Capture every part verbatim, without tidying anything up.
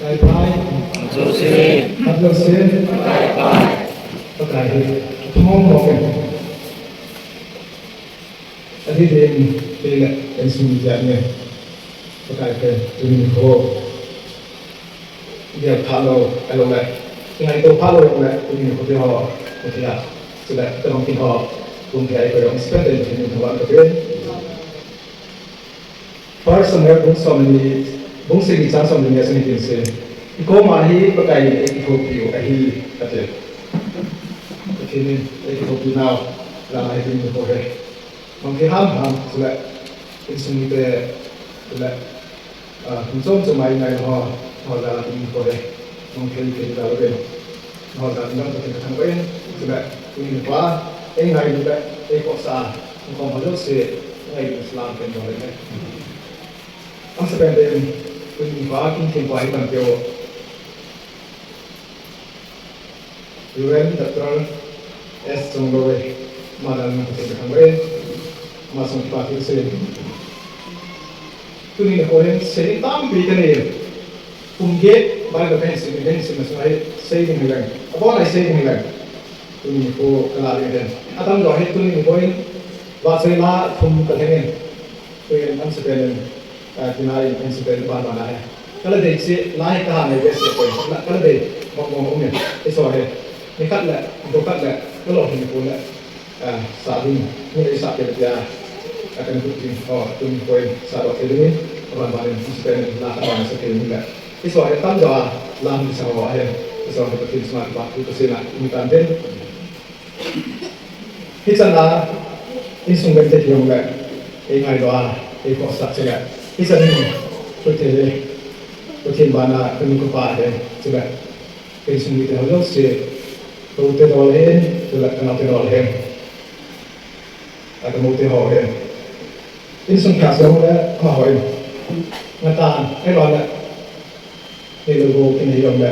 Pakai pai. Jose. Jose. Pakai pai. Pakai hi. Thong mo ke. Adi den pele en sum ja ne. Pakai pe tuni ko. Dia phalo alo le. Ngai to phalo le tuni ko dia ho. Ko dia. Sila tamang ki ho. Kun dia ko yang spend den tuni ko wa ko. First Samuel bung somni, bung sagi chang somni ni aseina kin se. Ikoma hi Pakai in eikithopi u ahi, ati. Pathen in eikithopi nau, lama hi tin ko he. Mang thei ham ham, chule, insung mite, chule, ah, kum chom chom a ingai ho, ho jal a tin ko he. Mang thei thei jal a. Nol dan dang Pathen kathangvah in, chule, tuni nikho a, eingai u le, eikhohsah a, hung khom ho jouse, ngai u salam pen bol le. Amasapen in, tuni nikho a, kin theng pa hi pan keo. Reverend Doctor S Chongloi, ama dan dang Pathen kathangvah in, ama sung kipa thilse. Tuni nikho hin, sei tampi kanei. Kum get Bible kahin sim, kahin simna sunga hi sei ding hileng. Abon a sei ding hileng. Tuni nikho kala ding hileng. Atamjo hi tuni nikho hin vahchoi la thum kalheng in. Tuin amasapen in, ah, tina in amasapen in ban ban a hi. Kala dei cheh, la hi kaha nei behseh poi. Kala dei, mong mong um in. Hiche hi. Nikhat le, nikho khat le, kalou hi nikho le. Ah, sa ding, ni ei sa pen tia, ah, kan kut ding, oh, tun koi, sa doh thei ding, aban ban in, amasapen in, la, aban sa thei ding le. Hiche hi tamjo a, la, ni sa ho ahi, hiche hi Pathen sung a kipa thu kasei na, ni tan den. Hichan a, insung kan te kiong le, ei ngailu a, ei khohsah chule. Hichan in, kut thei le, Pathen bana, kan kut pa le, chule. Insung mite ho jouse, ka u te dol hen, chule ka nao te dol hen. A ka mo te ho hen. Insung ka jong le, amaho in. Ngatan, ahilou le. Neilou go kinei jong le.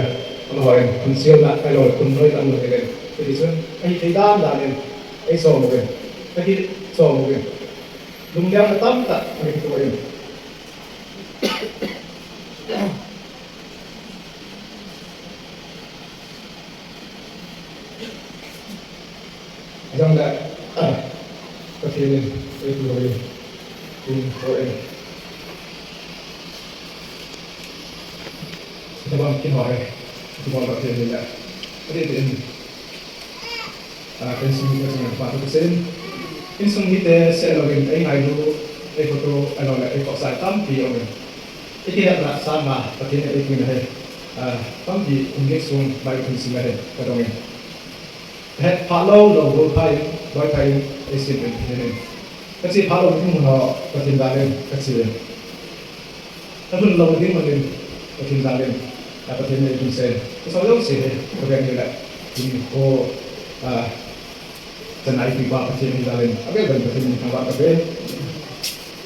Hoi, hun siamna, ahilou, hun noi ta mun hi len. Hiti chun, ahithei dan dan in, ei som uvin, ka kisom uvin. Lungliang na tamtah, ahithei uvin. Ajang le, ah, Pathen in, ei pu hoi, in hoi. Tabang kin hoi, tabang Pathen in le, Pathen in, ah, insung mite chunga kipa thu kasei. Insung mite seh louvin, ei ngailu, ei khoto, ahilou le, ei khohsah tampi aum in. I kinepna sanga, Pathen in ei puina hi, ah, tampi kum get sung, Bible thu sim ahi, ka dong in. He, phalou, lou, lou phai, lou phai, ei sim in, in, in. Ka che phalou ding mun ho, Pathen jal in, ka che. Ka lhun lou ding mun in, Pathen jal in, a Pathen in ei lhun sei. Ka so lou se he, ka ven he la, in ho, a, chanai pi pa Pathen in jal in, a vel vel Pathen in thangvah ka ven.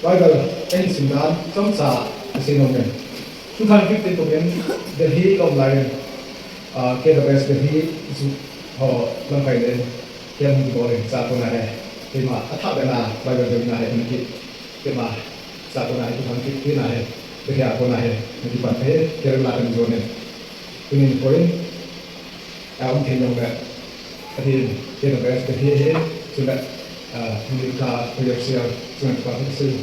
Bible, ka hin sim dan, chomcha, ka sei nom in. Two thousand fifteen kum in, Delhi ka um lai in, ah, K W S Delhi, chu, ho, lamkai le, Kem hung kibol in, sa kona he. Keima, athah beh na, Bible bol na he, hung ki. Keima, sa kona he, two thousand fifteen na he. Beh a kona he, hung kipan he, Kerala kan jon he. Tunin point, a, um thei jong le. Ahin, K W S ka he he, chule, a, hung ki ka, ko yer sia, chule ka pa ka sil.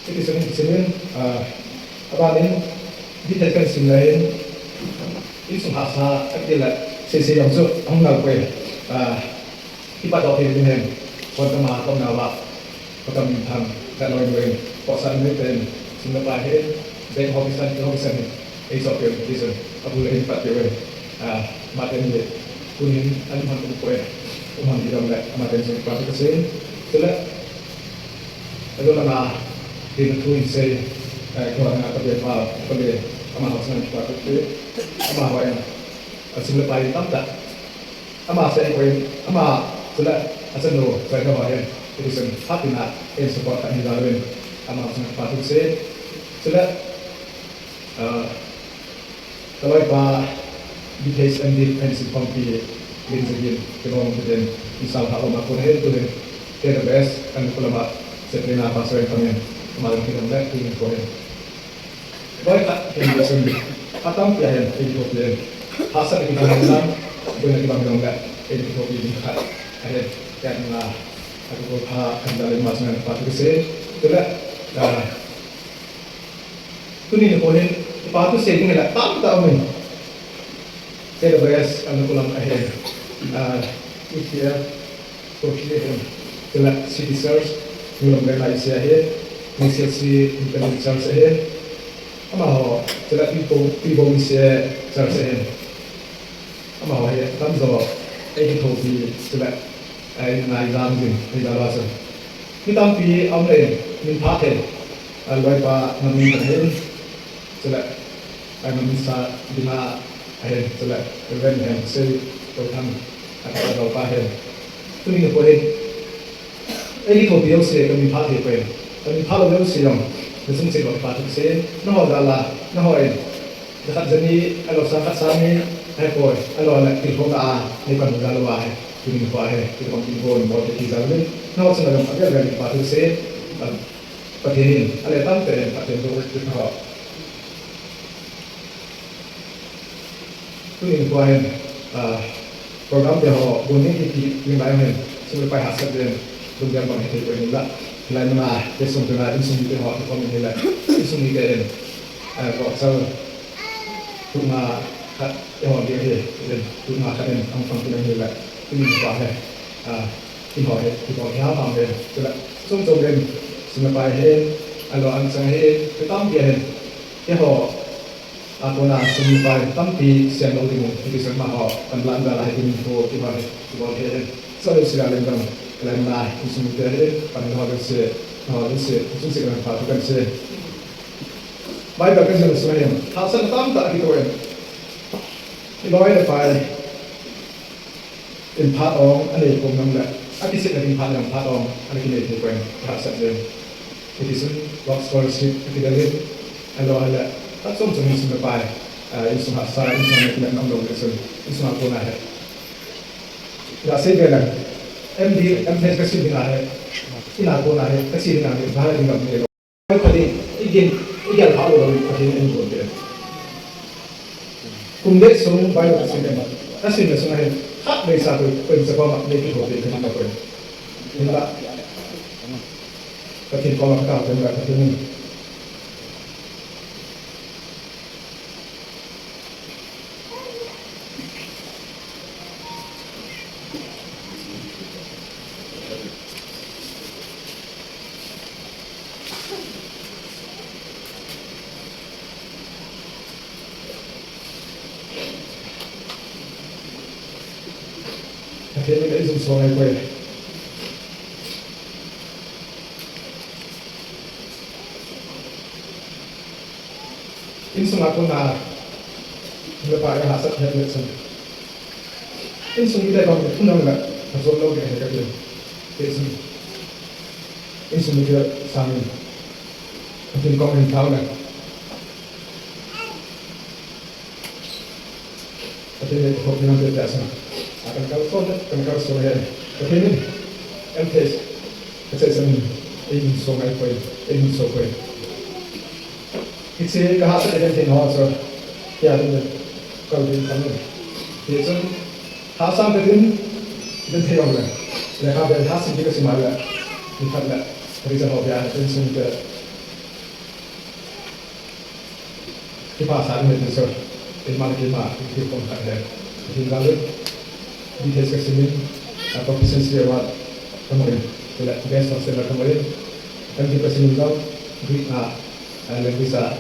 Hiti chun, hiti chun, ah, abanin, detail kan sim lai in, insung hahsa, akiti le, sei sei jong chu, ahung nal poi, ah, kipat doh thei ding hen, kon kama, kon nal va, kon kam thang, ka loi loi, ko san nei pen, sum le pai hen, bek ho kisan, ho kisan hen, ei so peh, hiti chun, abul le hin pat peh, ah, amaten le, tunin, an hon um poi, um hon di dom le, amaten chun, pa ka sei, chule, Adon lama, tin thu in sei, eh, keiho dinga ka bia pa, ka bia, amaho chunga kipa thu te, amaho in, a sim le pai tamtah. Ama sei ko in, ama chule, a chanu, sei ko ho in, hiti chun, phat tina, in support ka hin la lo in, amaho chunga kipa thu sei, chule, ah, Ka loipa, B H M D Friendship Committee, Lim Jagin, kibang kiten, insung ha um a kon hen tu hen, K W S, kan kulama, Setrina Pastor in kamen, ama jong kidong le, tu hen ko hen. Loi khat, hen ko sun, atam pia hen, ei ko pia hen. Hahsatna kibang hen lang, boina kibang hen le, ei ko pia hen khat, ahen, khat na, aku ko pha, kan dalin mas ngan pa tu se, tu le, ah, Tuni nikho hin, kipa thu sei ding hi la tamtah um in. K W S, Ernakulam ahin, ah, E T F, Kochi ahin, chule City Church, Nilom Rena E C ahin, N C C Independent Church ahin, amaho, chule Pibo, Pibo E C Church ahin. Amaho hi atamjo, ei kithopi, chule, ei ngai jam jing, ei jam jing. Mi tampi aum le, min pha thei, a loipa Namin ahin, chule, a Namin sa dinga ahin, chule, Reverend ahin, sei, Touthang, a ka loipa ahin. Tuni nikho hin, Ei kithopi jouse, ka min pha thei poi. Ka min pha lou jouse jong, na chung cheh uva kipa thu kasei. Nangho jal a, nangho in. Jakhat jani, ahilou sangkhat sangni, ahipoi, ahilou le, tilkhouna a, nei panhu jal uva ahi. Tuni nikho ahi, tilkhou tilkhou, bol thei jal uvin. Nangho chunga jong, avel vel kipa thu kasei. Pathen in, ale tamtah in, Pathen in, Pathen in, Tuni nikho hin, ah, program te ho, bun ni ti ti, ni lai hin, sum le pai hahsat in, lunggel bang hithei poi hinla. Hilai muna, kei sung tuna, insung mite ho, kikhom in hile, insung mite in, ah, ko chal, tu nga khat, eiho ding hi, in, tu nga khat in, ang pang tu hile, tuni nikho hin, ah, in ho hi, kibol hi ha pang hin, tula, sum sum in, sum le pai hin, ahilou ang chang hin, kitam pi hin, keiho, A kona sum le pai tampi siam lou ding u, hiti chun amaho, kan lan jal a hi ding u, ti ho hi, ti bol thei ahi. Sa lou sila leng dang, kalai mana, insung mite hi, pan ho lou se, ho lou se, insung se kan pha thu kan se. Bible kan jil sung ahi, hahsatna tamtah kito in. I loi le pai. In phat ong, anei pum nang le, akisetna ding phat nang phat ong, ana kinei thei poi, hahsat jeng. Hiti chun, work scholarship, akidel in, ahilou le, Achom chom insung le pai, ah, insung hahsa, insung le kinepna umlou le chun, insung a kona hi. Gasei ve le, M D, M Tech kasim ding ahi, in a kona hi, kasim ding ahi, bhal ding gam neilou. Khat in, igin, igel pha lou, Pathen in eigon peh. Kum beh sung, Bible kasim le, kasim le sung ahi, khatvei sa koi, koi sa koma, nei kithopi, Pathen in koi. Hinla, Pathen koma katao, Pathen in. Pathen in eijumso ngai poi. Insung a kona, le pa ya hahsat het le chun. Insung mite bang, thum dang le, ajom lou ding ahi kati. Insung, insung mite sangin, Pathen koma hin thao le. Pathen in eiho pina peh peh asang. A kan kalson, kan kalson ahi. Pathen in, M Tech, kache san, eijumso ngai poi, eijumso poi. Hiche kahahsat a kahin thei ho chu, kei a ding le, kal ding kal le. Hichun, hahsat a kahin, ding thei jong le, lekha bel hahsat ding kasim a le, nikhat le, reason ho bia, insung te, kipah sa ding le tin chu, keima le keima, kipah khat le, tin jal le, B T H kasim in, a proficiency award kamu in, chule best hostel kamu in, M D kasim in jong, Greek a, a language a,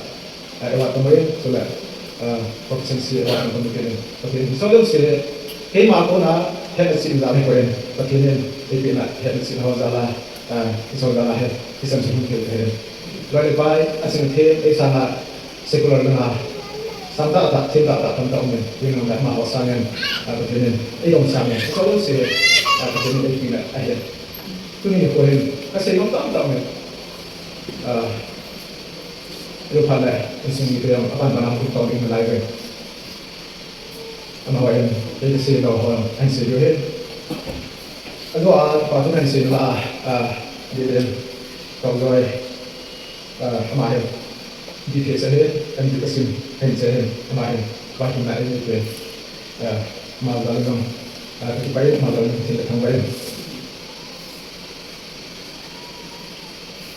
a award kamu in, chule, a proficiency award kamu in, Pathen in, Pathen in, so jong si, keima kona, hetna chihna jal hi poi in, Pathen in, eipehna, hetna chihna ho jal a, a, Isol jal a hi, Isol jal a hi. Loi le pai, a ching the, ei sanga, secular langa, sang tahtah, thim tahtah, tamtah um in, tin jong le amaho sangin, a, Pathen in, ei jong sangin, Isol jal si, a, Pathen in eipehna ahi. Tuni nikho hin, kasei nom tamtah um in, a, Luphat le, insung mite jong, apan pan a hung tao ding nalai ve. Amaho in, kei kasei lou ho, ahin sei diu ahi. Ajo a, pa thu kahin sei na a, a, Deden, Kaojoi, a, ama hin, B T H ahi, M D kasim, ahin sei ahi, ama hin, pa thu na ahin sei, a, ama jal jong, a, kakipah in, ama jal jong, kathangvah in.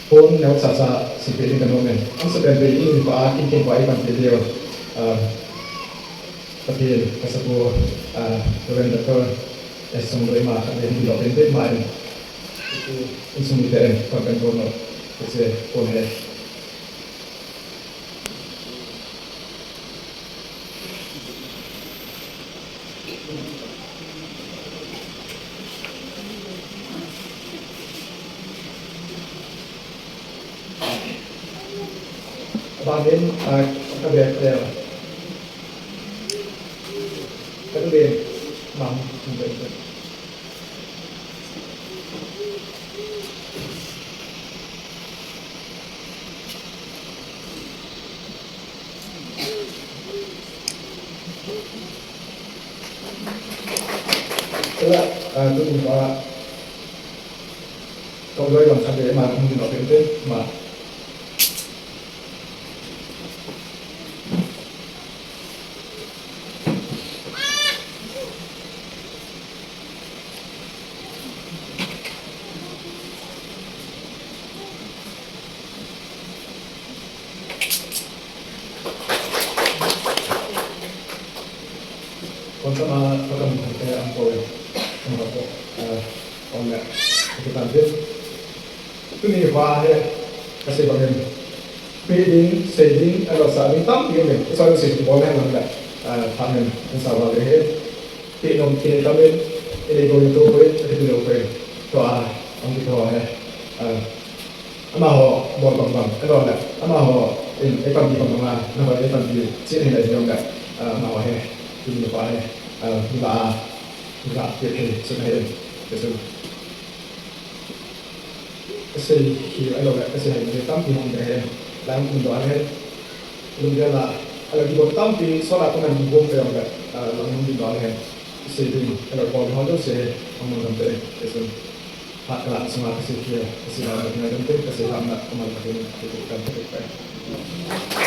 Pon neo chacha seibe ding kanom e. Amasa penpen in pa a kin kin pa i pan pe leo. Ah, Pathen, kasapu, ah, Reverend Doctor S Songloi ma khat le hin lo penpen ma in. Insung mite in kon kan kon no. Kache pon he. Aban in, ah, ka bek le. Ka bek. Mam, mam, mam. Chule, ah, tukum pa, Kaojoi lam khat le, ama hung ding a pente, ama. Kon sama, kon sama, eh, ang ko, eh, ang ko, eh, on na, kita din. Tuni nikho hi, kasei bangin. Pe ding, sei ding, alosa ding tampi um in. Isol sei bol le lang le, ah, thamin, an sa bol le he. Pe nom kinei tamin, inei gou in tou poi, ati lou poi. Tua, ang kito he. Ah, amaho, bol bang bang, alo le. Amaho, in, ei tampi bang bang a, nahon ei tampi, chin hin le jong le. Ah, amaho he, tuni nikho he. Ah, la, la, pe he, sun he, sun. Kasei hi ahilou le, kasei hih le tampi hung ding ahi. Lang kum doh ahi. Lunggel a, ala kibol tampi, sola comment hung gom pe jong le, ah, lang hung din dol hen. Sei ding, ala bol hon ding sei, amang dam pe, sei sun. Phat kalah sunga kasei thei, kasei lam na ngai dam te, kasei lam na kamal ka ding, kasei lam ka ding pe.